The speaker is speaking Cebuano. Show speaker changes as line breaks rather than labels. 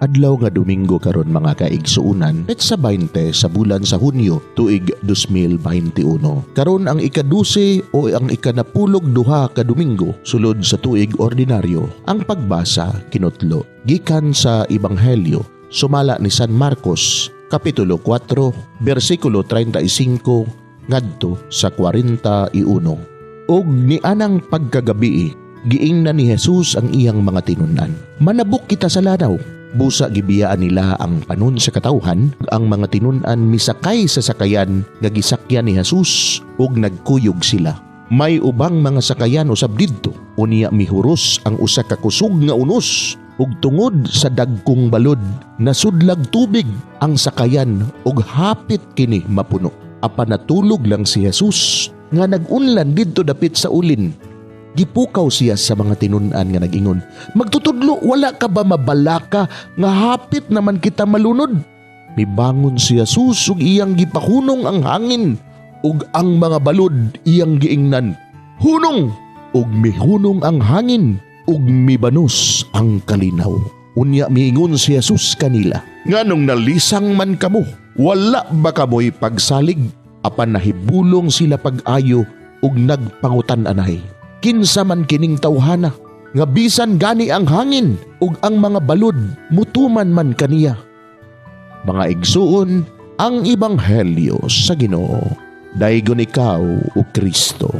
Adlaw nga Domingo karon, mga kaigsuunan, petsa 20 sa bulan sa Hunyo, tuig 2021. Karon ang ika-12 o ang ikanapulog duha ka Domingo sulod sa tuig ordinaryo. Ang pagbasa kinutlo gikan sa Ebanghelyo sumala ni San Marcos, Kapitulo 4, bersikulo 35 ngadto sa 41. Og nianang pagkagabii, giingnan ni Jesus ang iyang mga tinun-an, "Manabok kita sa lanaw." Busa gibiyaan nila ang panon sa katawhan. Ang mga tinun-an misakay sa sakayan nga gisakyan ni Jesus ug nagkuyog sila. May ubang mga sakayan usab didto. Unya mihuros ang usa ka kusog nga unos ug tungod sa dagkong balod, nasudlag tubig ang sakayan ug hapit kini mapuno. Apan natulog lang si Jesus nga nag-unlan didto dapit sa ulin. Gipukaw siya sa mga tinun-an nga nag-ingon, "Magtutudlo, wala ka ba mabalaka nga hapit naman kita malunod?" Mibangon si Jesus ug iyang gipahunong ang hangin ug ang mga balod. Iyang giingnan, "Hunong!" Ug mihunong ang hangin ug mibanos ang kalinaw. Unya miingon si Jesus kanila, "Nganong nalisang man kamo? Wala ba kamoy pagsalig?" Apan nahibulong sila pag-ayo ug nagpangutan-anay, "Kinsa man kining tawhana nga bisan gani ang hangin ug ang mga balod mutuman man kaniya?" Mga igsuon, ang ebanghelyo sa Ginoo. Daygon ikaw, o Kristo.